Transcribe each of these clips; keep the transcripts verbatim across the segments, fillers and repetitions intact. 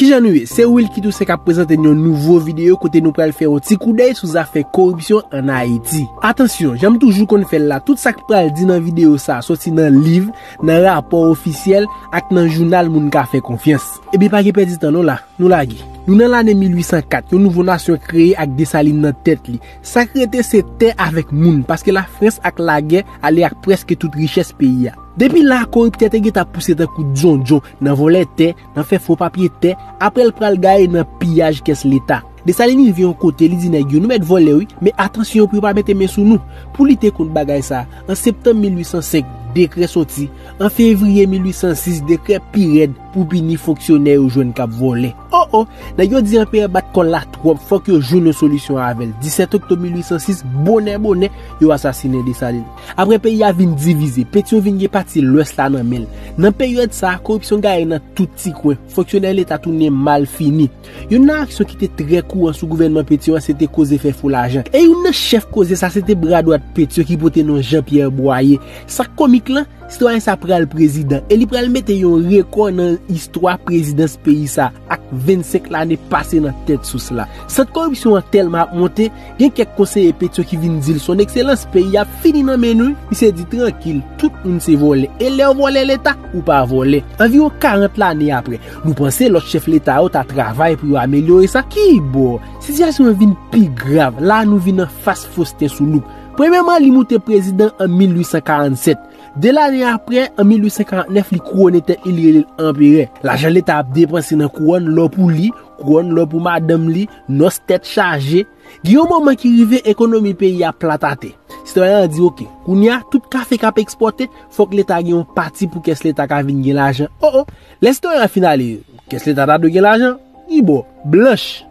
Kijan nou ye? Se Wilky Toussaint k ap prezante n yon nouvo videyo kote nou pral fè yon ti koudèy sou zafè koripsyon ann Ayiti. Atansyon, jan m toujou konn fè l la, tout sa k pral di nan videyo sa a soti nan liv, nan rapò ofisyèl ak nan jounal moun ka fè konfyans. Ebyen, pa gen pèdi tan non la, nou lage. Nou nan lane mil uit san kat, yon nouvo nasyon kreye ak Desalin nan tèt li. Sa k rete se tè avèk moun, paske Lafrans ak lagè ale ak prèske tout richès peyi a. Depi la, koriptè te gentan ap pouse tankou djondjon nan vòlè tè, nan fè fo papye tè, apre l pral gaye nan piyaj kès leta. Desalin rive yon kote, li di nèg yo, "Nou mèt vòlè wi, men atansyon pou yo pa mete men sou nou." Pou lite kont bagay sa a, an septanm mil uit san senk, dekrè soti. An fevriye mil uit san sis, dekrè pi rèd pou pini fonksyonè yo jwenn k ap vòlè. O o, nèg yo di anperè bat kò l la twòp, fòk yo jwenn yon solisyon avè l. Disèt oktòb mil uit san sis, bonè bonè, yo asasinen Desalin. Apre peyi a vin divize, Petyon vin gen pati lwès la nan men l. Nan peryòd sa a, koripsyon gaye nan tout ti kwen, fonksyonè leta tounen malfini. Youn nan aksyon ki te trè kouran sou gouvènman Petyon an se te koze fè fo lajan. E youn nan chèf koze sa se te bra dwat Petyon ki pote non Jean Pierre Boyer. Sa k komik lan, sitwayen sa pral prezidan e li pral mete yon rekò nan istwa prezidans peyi sa ak vennsenk lane pase nan tèt sous la. Sant koripsyon an tèlman ap monte, gen kèk konseye Petyon ki vin di l, "Son Ekselans, peyi a ap fini nan men nou." Misye di, "Trankil, tout moun se vòlè. E lè w vòlè leta, ou pa vòlè." Anviwon karant lane apre, nou panse lòt chèf leta yo ta travay pou yo amelyore sa. Kibò? Sitiyasyon an vin pi grav. La, nou vin anfas Faustin Soulouque. Premyèman, li moute prezidan an mil uit san karannsèt. De lane apre, an mil uit san karantnèf, li kouwonnen tèt li, li rele l anperè. Lajan leta ap depanse nan kouwòn, lò pou li, kouwòn, lò pou madanm li, nòs tèt chaje. Gen yon moman ki rive, ekonomi peyi a plat atè. Sitwayen an di, "Oke, kounye a, tout kafe k ap ekspòte, fòk leta gen yon pati pou kès leta ka vin gen lajan." O o, lè sitwayen an fin ale, kès leta ta dwe gen lajan? Kibò? Blanch.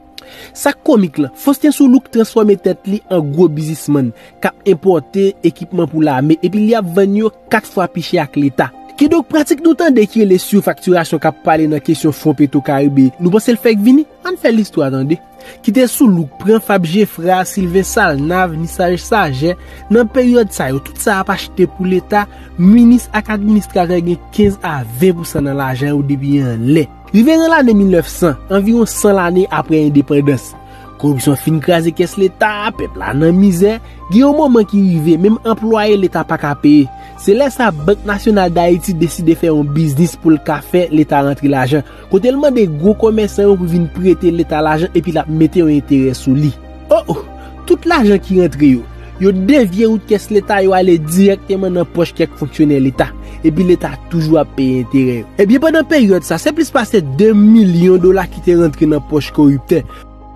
Sa k komik lan, Faustin Soulouque transfòme tèt li an gwo biznismann k ap enpòte ekipman pou lame, epi li ap vann yo kat fwa pi chè ak leta. Kidonk, pratik nou tande ki rele sifaktirasyon k ap pale nan kesyon fon Petro Caribe, nou panse l fèk vini? Ann fè listwa tande. Kite Soulouque, pran Fab Geffrard, Sylvain Salnave, Nissage Saget, nan peryòd sa yo, tout sa ap achte pou leta, minis ak administratè gen kenz a ven pousan nan lajan yo depi anlè. Rive nan lane mil nèf san, anviwon san lane apre endepandans, koripsyon fin kraze kès leta, pèp la nan mizè, gen yon moman ki rive, menm anplwaye leta pa ka peye. Se lè sa Bank Nasyonal Dayiti deside fè yon biznis pou l ka fè leta rantre lajan, kote l mande gwo komèsan yo pou vin prete leta lajan epi l ap mete yon enterè sou li. O o! Tout lajan ki rantre yo, yo devye wout kès leta, yo ale dirèkteman nan pòch kèk fonksyonè leta, epi leta toujou ap peye enterè yo. Ebyen, pandan peryòd sa, se plis pase de milyon dola ki te rantre nan pòch koriptè,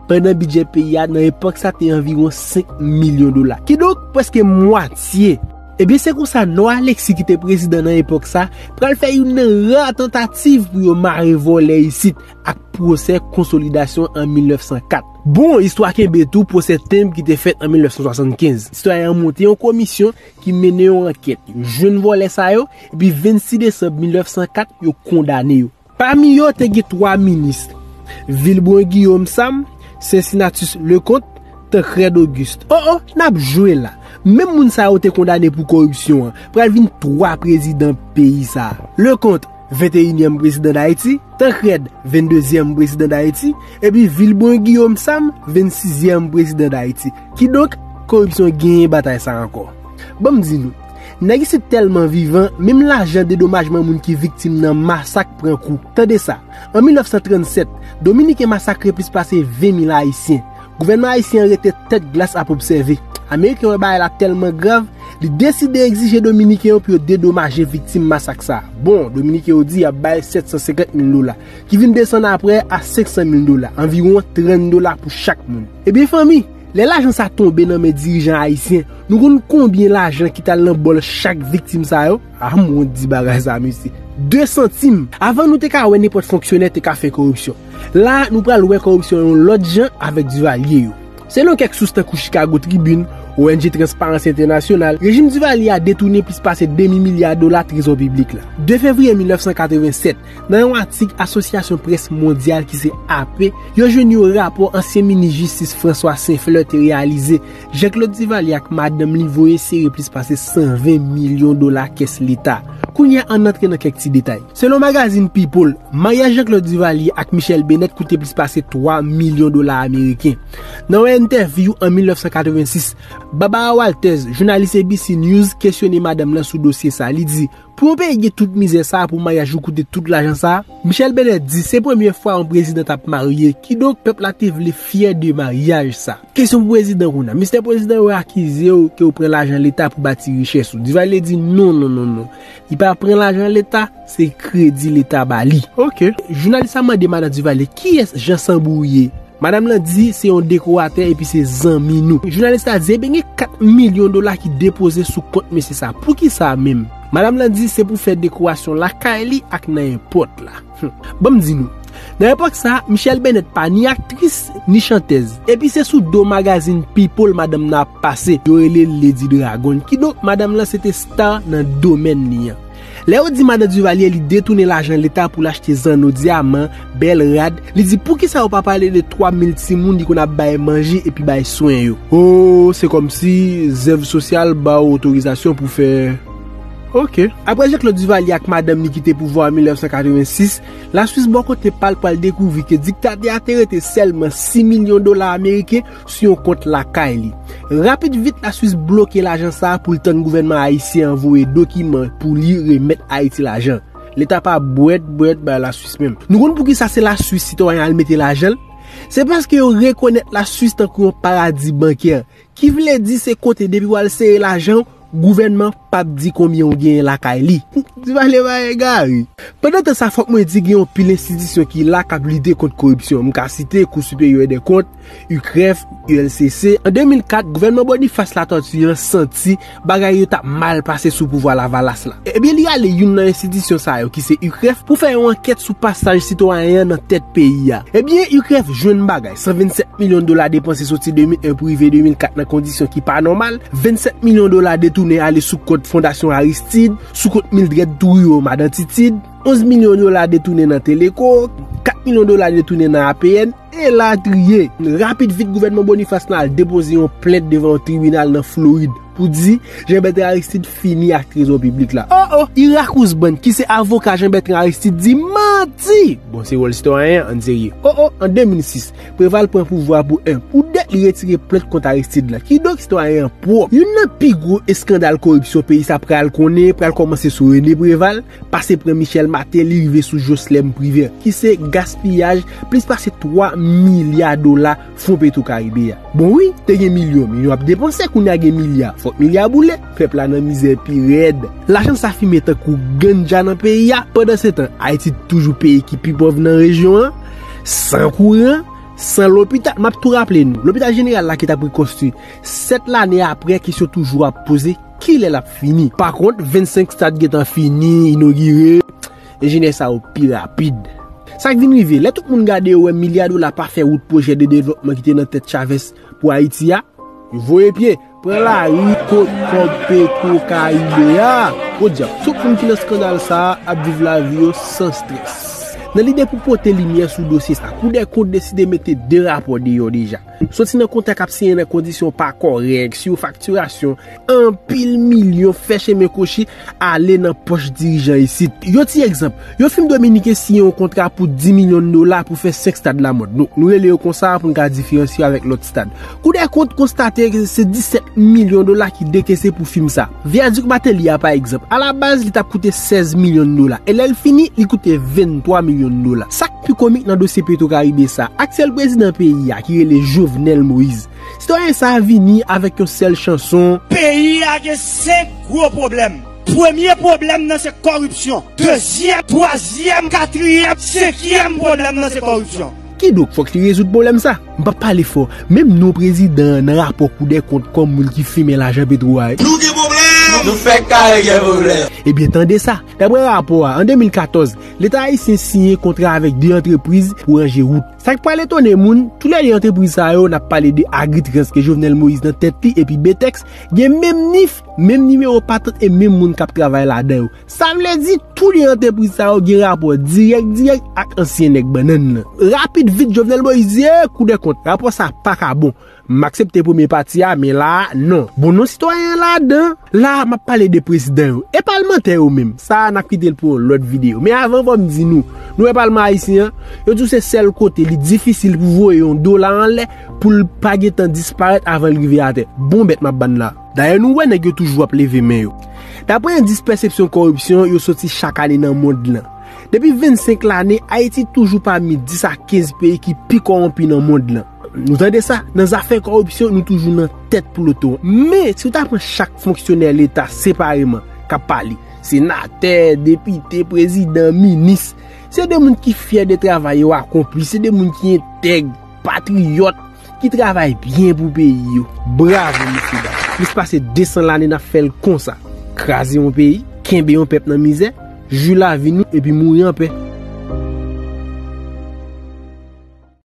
pandan bidjè peyi a nan epòk sa te anviwon senk milyon dola. Kidonk, prèske mwatye. Ebyen, se konsa Nò Alexis ki te prezidan nan epòk sa, pral fè youn nan ra tantativ pou yo mare vòlè isit ak pwosè konsolidasyon an mil nèf san kat. Bon, istwa kenbe tou pwosè Timbre ki te fèt an mil nèf san swasannkenz. Sitwayen an monte yon komisyon ki mennen yon ankèt. Yo jwenn vòlè sa yo, epi vennsis desanm mil nèf san kat, yo kondane yo. Pami yo, te gen twa minis, Vilbrun Guillaume Sam, Cincinnatus Leconte, Tancrède Auguste. O o, n ap jwe la. Menm moun sa yo te kondane pou koripsyon an, pral vin twa prezidan peyi sa a. Leconte, venteyinyèm prezidan Dayiti, Tancrède, venndezyèm prezidan Dayiti, epi Vilbrun Guillaume Sam, vennsizyèm prezidan Dayiti. Kidonk, koripsyon genyen batay sa ankò. Ban m di nou, nèg isit tèlman vivan, menm lajan dedomajman moun ki viktim nan masak pran kou. Tande sa, an mil nèf san trannsèt, Dominiken masakre plis pase ven mil Ayisyen. Gouvènman ayisyen an rete tèt glas ap obsève. Ameriken wè bagay la tèlman grav, li deside egzije Dominiken yo pou yo dedomaje viktim masak sa a. Bon, Dominiken yo di y ap bay sèt san senkant mil dola, ki vin desann apre a senk san mil dola, anviwon trant dola pou chak moun. Ebyen, fanmi, lè lajan sa tonbe nan men dirijan ayisyen, nou konn konbyen lajan ki t al nan bòl chak viktim sa yo? Ah, m wont di bagay sa, mesye. De santim! Avan nou te ka wè nenpòt fonksyonè te ka fè koripsyon. La, nou pral wè koripsyon yon lòt jan avèk Duvalier yo. Selon kèk sous tankou Chicago Tribune, O N G Transparency International, rejim Duvalier a detounen plis pase demi milya dola trezò piblik la. De fevriye mil nèf san katrevennsèt, nan yon atik Asosyasyon Près Mondyal ki se A P, yo jwenn yon rapò ansyen minis jistis François Saint-Fleur te reyalize. Jean-Claude Duvalier ak madanm li voye sere plis pase san ven milyon dola kès leta. Kounye a, ann antre nan kèk ti detay. Selon magazin People, maryaj Jean-Claude Duvalier ak Michelle Bennett koute plis pase twa milyon dola ameriken. Nan yon entèvyou an mil nèf san katrevensis, Barbara Walters, jounalis A B C News, kesyone madanm lan sou dosye sa. Li di, pou yon peyi gen tout mizè sa a, pou maryaj ou koute tout lajan sa a? Michelle Bennett di se premye fwa yon prezidan t ap marye, kidonk pèp la te vle fyè de maryaj sa. Kesyon pou prezidan kounye a. Mistè Prezidan, yo akize w ke w pran lajan leta pou bati richès ou. Duvalier di non, non, non, non. Li pa pran lajan leta, se kredi leta ba li. Ok. Jounalis la mande madan Duvalier kiyès Jean Sanbou ye. Madanm lan di se yon dekoratè epi se zanmi nou. Jounalis la di, ebyen, gen kat milyon dola ki depoze sou kont mesye sa. Poukisa menm? Madanm lan di se pou fè dekorasyon lakay li ak nan èpòt la. Hum. Ban m di nou, nan epòk sa a, Michelle Bennett pa ni aktris, ni chantèz. Epi se sou do magazin People madanm nan ap pase. Yo rele l Lady Dragon. Kidonk, madanm lan se te star nan domèn li an. Lè yo di madan Duvalier li detounen lajan leta pou l achte zanno dyaman, bèl rad, li di poukisa yo pa pale de twa mil timoun li konn ap bay manje epi bay swen yo? Oh, se kòmsi zèv sosyal ba w otorizasyon pou fè. Ok. Apre Jean-Claude Duvalier ak madanm li kite pouvwa an mil nèf san katrevensis, Laswis bò kote pa l pral dekouvri ke diktatè a te rete sèlman sis milyon dola ameriken sou yon kont lakay li. Rapid vit, Laswis bloke lajan sa a pou l tann gouvènman ayisyen an voye dokiman pou li remèt Ayiti lajan. Leta pa bwèt, bwèt bay Laswis menm. Nou konn poukisa se Laswis sitwayen al mete lajan l? Se paske yo rekonèt Laswis tankou yon paradi bankè. Ki vle di se kote depi w al sere lajan w, gouvènman p ap di konbyen w genyen lakay li. Ti pale pa egare. Pandan tan sa, fòk mwen di gen yon pil enstitisyon ki la k ap lite kont koripsyon. M ka site Kou Siperyè dè Kont, U C R E F, U L C C. An de mil kat, gouvènman Boniface Latortue an santi bagay yo t ap mal pase sou pouvwa Lavalas la. Ebyen, li ale youn nan enstitisyon sa yo, ki se U C R E F, pou fè yon ankèt sou pasaj sitwayen an nan tèt peyi a. Ebyen, U C R E F jwenn bagay, san vennsèt milyon dola depanse soti de mil en pou rive de mil kat nan kondisyon ki pa nòmal, vennsèt milyon dola detounen ale sou kont Fondasyon Aristide, sou kont Mildred Trouillot, madan Titid, onz milyon dola detounen nan Teleco, kat milyon dola detounen nan A P N, elatriye. Rapid vit, gouvènman Boniface lan al depoze yon plent devan yon tribinal nan Florid pou di Jean Bertrand Aristide fini ak trezò piblik la. Oh, oh, Irac Ousbann, ki se avoka Jean Bertrand Aristide, di manti! Bon, se wòl sitwayen an, ann serye. Oh, oh, an de mil sis, Préval pran pouvwa pou en, pou de, li retire plent kont Aristide la. Kidonk, sitwayen an pwòp. Youn nan pi gwo eskandal koripsyon peyi sa pral konnen, pral kòmanse sou René Préval, pase pran Michel Martelly, rive sou Jocelerme Privert, ki se gaspiyaj plis pase twa milya dola Fon Petro Karibe a. Bon wi, te gen milyon, milyon ap depanse, kounye a gen milya. Fòk milya boule, pèp la nan mizè pi rèd. Lajan sa fimen tankou ganja nan peyi a. Pandansetan, Ayiti toujou peyi ki pi pòv nan rejyon an, san kouran, san lopital. M ap tou raple nou, lopital jeneral la ki t ap rekonstwi, sèt lane apre, kesyon toujou ap poze, kilè l ap fini? Pakont, vennsenk stad gentan fini, inogire, enjenyè sa yo pi rapid. Sa k vin rive, lè tout moun gade yo wè milya dola pa fè wout pwojè de devlopman ki te nan tèt Chavez pou Ayiti a, yo voye pye, pran lari kot kòb Petro Karibe a. Podyab, tout moun ki nan eskandal sa a ap viv lavi yo san strès. Nan lide pou pote limyè sou dosye sa, Kou dè Kont deside mete de rapò deyò deja. Soti nan kontak ap siyen nan kondisyon pa kòrèk, sou faktirasyon, anpil milyon fè chemen kwochi ale nan pòch dirijan isit. Yon ti egzanp, yon fim dominiken siyen yon kontra pou dis milyon dola pou fè senk stad Lamòd. Nou, nou rele yo konsa pou n ka diferansye yo avèk lòt stad. Kou dè Kont konstate ke se disèt milyon dola ki dekese pou fim sa. Vyadik Martelly a, pa egzanp, alabaz, li t ap koute sèz milyon dola. E lè l fini, li koute venntwa milyon dola. Sa k pi komik nan dosye Petro Karibe sa, aktyèl prezidan peyi a, ki rele Jovenel Moïse, sitwayen sa a vini avèk yon sèl chanson. Peyi a gen senk gwo pwoblèm. Premye pwoblèm nan se kòripsyon. Dezyèm, twazyèm, katriyèm, senkyèm pwoblèm nan se kòripsyon. Kidonk, fòk li rezoud pwoblèm sa. M p ap pale fò, menm non prezidan an nan rapò Kou dè Kont kòm moun ki fimen lajan Petro a. Nou gen pwoblèm! Nou fèk kare gen pwoblèm! Ebyen, tande sa. Daprè rapò a, an de mil katòz, Leta ayisyen siyen kontra avèk de antrepriz pou ranje wout. Sa k pral etone moun, toulède antrepriz sa yo, n ap pale de Agritrans ke Jovenel Moïse nan tèt li epi Betex, gen menm nif, menm nimewo patant e menm moun k ap travay ladan yo. Sa vle di, toulède antrepriz sa yo gen rapò dirèk, dirèk ak ansyen nèg bannann nan. Rapid vit, Jovenel Moïse di, e, Kou dè Kont, rapò sa pa ka bon. M aksepte premye pati a, men la a, non. Bon, non sitwayen an ladan. La a, m ap pale de prezidan yo e palmantè yo menm. Sa N ap kite l pou yon lòt videyo. Men avan, fò m di nou, nou wè Palman Ayisyen an, yo di w se sèl kote li difisil pou voye yon dola anlè pou l pa gentan disparèt avan l rive atè. Bon bèt m ap ban n la. Dayè, nou wè nèg yo toujou ap leve men yo. Daprè endis pèsepsyon kòripsyon yo soti chak ane nan mond lan. Depi vennsenk lane, Ayiti toujou pami dis a kenz peyi ki pi kòwonpi nan mond lan. Nou tande sa, nan zafè kòripsyon, nou toujou nan tèt ploton. Men, si w ta pran chak fonksyonè Leta separeman k ap pale, senatè, depite, prezidan, minis, se de moun ki fyè de travay yo akonpli, se de moun ki entèg, patriyòt, ki travay byen pou peyi yo. Bravo, mesye dam. Plis pase de san lane n ap fè l konsa. Kraze yon peyi, kenbe yon pèp nan mizè, jwi lavi nou epi mouri anpè.